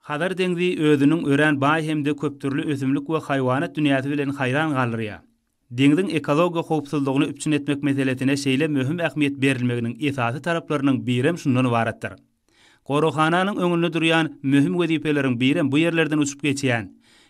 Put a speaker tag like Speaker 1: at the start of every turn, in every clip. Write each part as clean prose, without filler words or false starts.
Speaker 1: Hazar deňzi özüniň örän baý hem-de köpdürli ösümlik we haýwanat dünýäsi bilen haýran galdyrýar. Deňziň ekologiýa howpsuzlygyny üpjün etmek meselesine şeýle möhüm ähmiýet berilmeginiň esasy taraplarynyň birem şundan ybaratdyr. Goraghananyň öňünde durýan möhüm wezipeleriň birem bu ýerlerden uçup geçýän,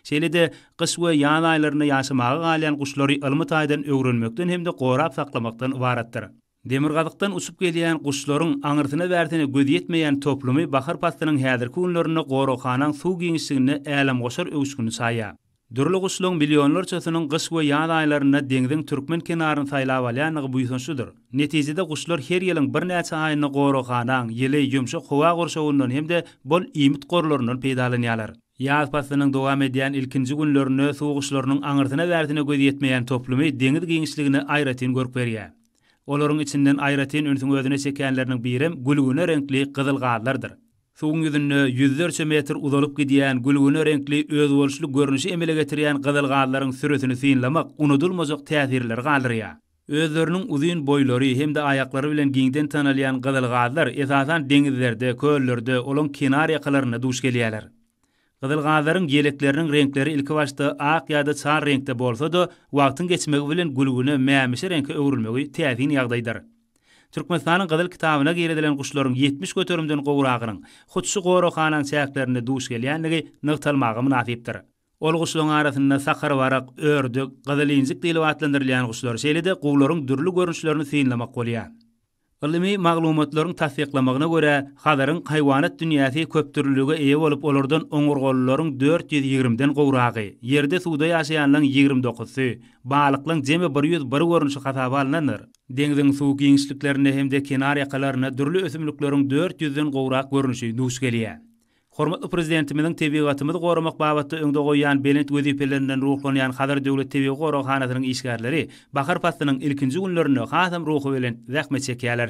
Speaker 1: şeýle-de gyş we ýaz aýlarynda ýaşamaga galýan guşlary ylmy taýdan öwrenmekden hem-de gorap saklamakdan ybaratdyr. Demirgazykdan uçup gelýän guşlaryň aňyrsyna-bärsine göz ýetmeýän toplumy bahar paslynyň häzirki günlerinde goraghanaň suw giňişliginde älemgoşar öwüşgini çaýýar. Dürli guşlaryň millionlarçasynyň gyş we ýaz aýlarynda deňziň türkmen kenaryny saýlap alýandygy buýsançlydyr. Netijede guşlar her ýylyň birnäçe aýynda goraghanaň ýyly, ýumşak howa gurşawyndan hem-de bol iýmit gorlaryndan peýdalanýarlar. Ýaz paslynyň dowam edýän ilkinji günlerinde suw guşlarynyň aňyrsyna-bärsine göz ýetmeýän toplumy deňiz giňişligine aýratyn görk berýär. Olaryň içinden aýratyn ünsüň özüne çekýänleriniň birem gülgüne reňkli gyzyl gazlardyr. Suwuň ýüzünde ýüzlerçe metr uzalyp gidýän gülgüne reňkli özboluşly görnüşi emele getirýän gyzyl gazlaryň sürüsini synlamak unudylmajak täsirleri galdyrýar. Özleriniň uzyn boýlary hem-de aýaklary bilen giňden tanalýan gyzyl gazlar esasan deňizlerde, köllerde, olaň kenar ýakalarynda duş gelýärler. Gyzyl gazlaryň ýelekleriniň reňkleri ilkibaşda ak ýa-da çal reňkde bolsa-da, wagtyň geçmegi bilen gülgüne, mämişi reňke öwrülmegi täsin ýagdaýdyr. Türkmenistanyň Gyzyl kitabyna girizilen guşlaryň 70 göterimden gowragynyň hut şu goraghananyň çäklerinde duş gelýändigi nygtalmaga mynasypdyr. Ol guşlaryň arasynda sakarbarak, ördek, gyzylinjik diýlip atlandyrylýan guşlar, şeýle-de guwlaryň dürli görnüşlerini synlamak bolýar. Ylmy maglumatlaryň tassyklamagyna görä, Hazaryň haýwanat dünýäsi köpdürlülige eýe bolup, olardan oňurgalylaryň 420-den gowragy, ýerde-suwda ýaşaýanlaryň ýigrimi dokuzsy, balyklaryň jemi 101 görnüşi hasaba alnandyr. Deňziň suw giňişliklerinde hem-de kenar ýakalarynda dürli ösümlikleriň 400-den gowrak görnüşi duş gelýär. Hormatly Prezidentimiziň tebigatymyzy goramak babatda öňde goýýan belent wezipelerinden ruhlanýan Hazar döwlet tebigy goraghanasynyň işgärleri bahar paslynyň ilkinji günlerinde hasam ruhubelent zähmet çekýärler.